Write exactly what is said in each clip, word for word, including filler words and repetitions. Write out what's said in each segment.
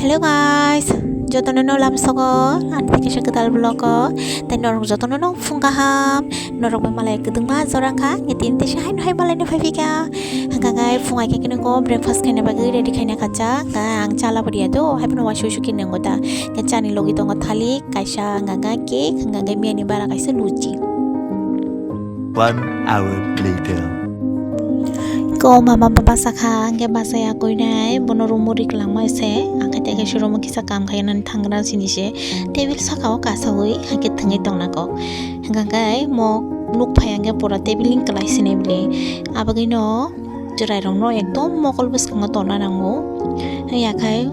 Hello guys, jotono no lamsogo ani kaisa kwtal vlog o, tei norok jotono no phung kaham, norok bai malai kwdwngma jora kha, nge tini teisa haino hai malai no phai phika, hwnkha khe phung hai khe kini ko breakfast khaina bagwi ready khaina kha cha, ang cha labo riya do, hai phano waisa waisa khe nwngo da, nge chani logi tongo thalik kaisa, hwnkha khe cake, hwnkha khe miyani bara kaisa luchi. One hour later. Ko mama baba sakha, hwnkhe bachai akoinai, bono room o ri kwlangma se, ang khe tei kaisa room o kisa kam khai nani thangra sini se, table saka o kasaui, hai khe thwngwi tongna kok. Hwnkha khe mo nuk phai hwnkhe pura table ni kwlai sinai bwle. Abagwino chwrairokno ekdom mokol bwskango tonna nango. Yakhai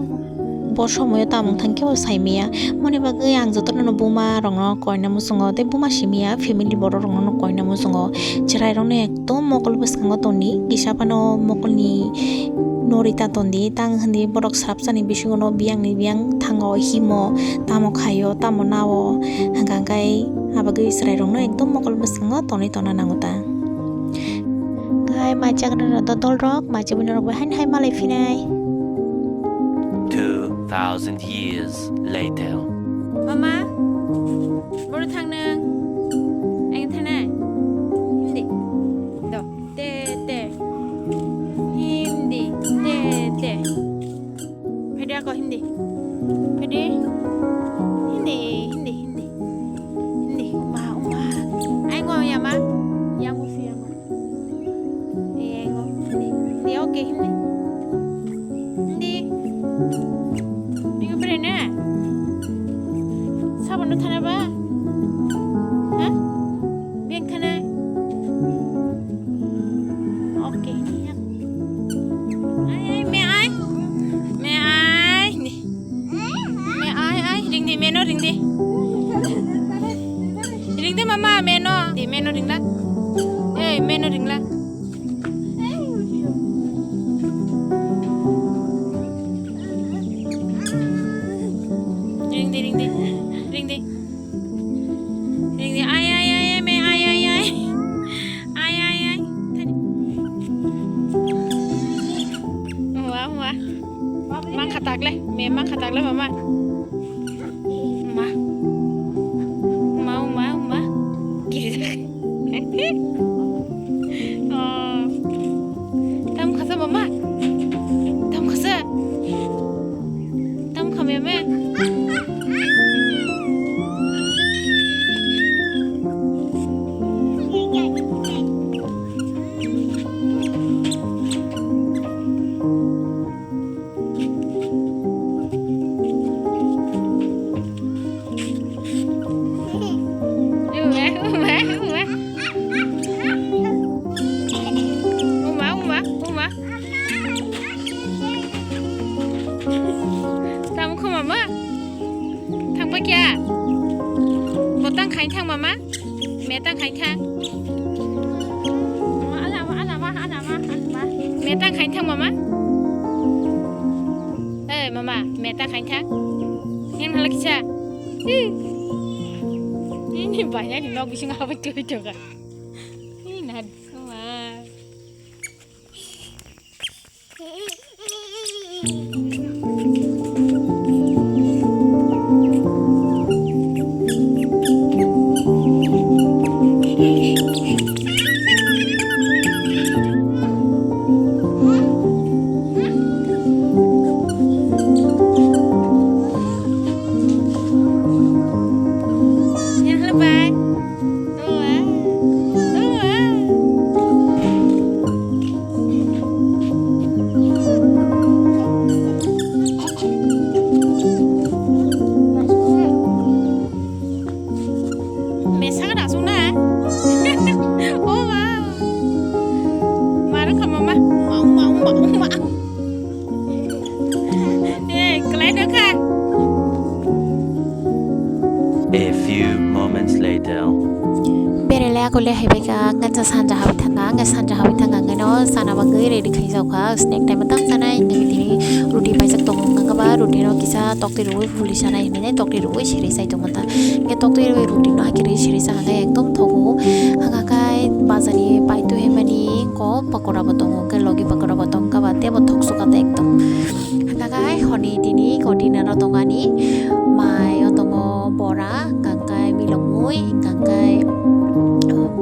bo somoio tamung thangkhe bo saimaya. Moni bagwi ang jotono buma rokno koina muchungo tei buma simiya family borok rokno koina muchungo. Chwrairokno ekdom mokol bwskango tonni, kisa phano mokolni norita tondi, tang hindi borok srapsani bisingo no biyangni biyang thango, himo, tamo khaio, tamo nao, hwnkha khe abagwi chwrairokno ekdom mokol bwskango tonwi tonna nango ta. Hai mai chagra rok dodol rok, mai chagra rok bai haino hai malai phinai. Two thousand years later. Mama, boro thang nang. Ang thanai. Hindi. Do. Te, te. Hindi. Te, te. Phaidi ako hindi. Phaidi. Hindi, hindi, hindi. Hindi. Uma, uma. Ay, ngo, yama. Yango, si, yango. Hindi, hindi, okay, hindi. Hindi. Hindi, bere ne? Sabon no thana ba? Ha? Beng thana? Okay, hindi. Ay, ay, me ay. Me ay. Hindi. Me ai ai, ringdi, meno ringdi. Ringdi mama, meno. Di meno ringla. Ei, meno ringla. Ringdi, ringdi. Ringdi. Ringdi. Ai, ai, ai, ai, me, ai, ai, ai. Ai, ai, ai. Wah, wah. Mang khatak le, me mang khatak le mama. Ma. Ma, ma, ma. Giri. Oh. Tam khasa mama. Tam khasa. Tam khamya me. Uma, uma, uma. Uma, uma, uma. Tamo kho mama? Thangpa kya? Botang khai thang mama? Metang khai thang. Metang khai thang mama? Eh, mama, metang khai thang. Yang hala kisa. Ini banyak di nok bising apa tuh itu kan? Ini naduma. Mesang rasuk na. Oh wow. Maro kha mama. Uma, uma, uma, uma. Hey, kalai no kha. A few moments later. Berele akole haibai ka, ngansa sanja habai thanga, nge sanja habai thanga, nge no sana bagwi ready khai jao kha, snack time tam sanai, nge tini roti paijak tongo, nge kaba roti no kisa tokti rwi phuli sanai, nge tokti rwi siri sai tongo ta, nge tokti rwi roti no hakhe rwi siri sa hwnkhe ekdom thogo, hwnkha khe bazar ni paitu himani ko pakora bo tongo, hwnkhe logi pakora bo tong kaba tebo thok suka ta ekdom, hwnkha khe honi tini koti Aro tongo ani mai o tongo bora, hwnka khe milok mui, hwnka khe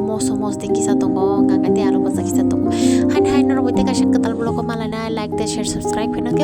moso mosde kisa tongo, hwnka khe tei alu bwsa kisa tongo. Haino hai norok bai tei kaisa kwtal vlog o malaina like tei share subscribe khaina khe.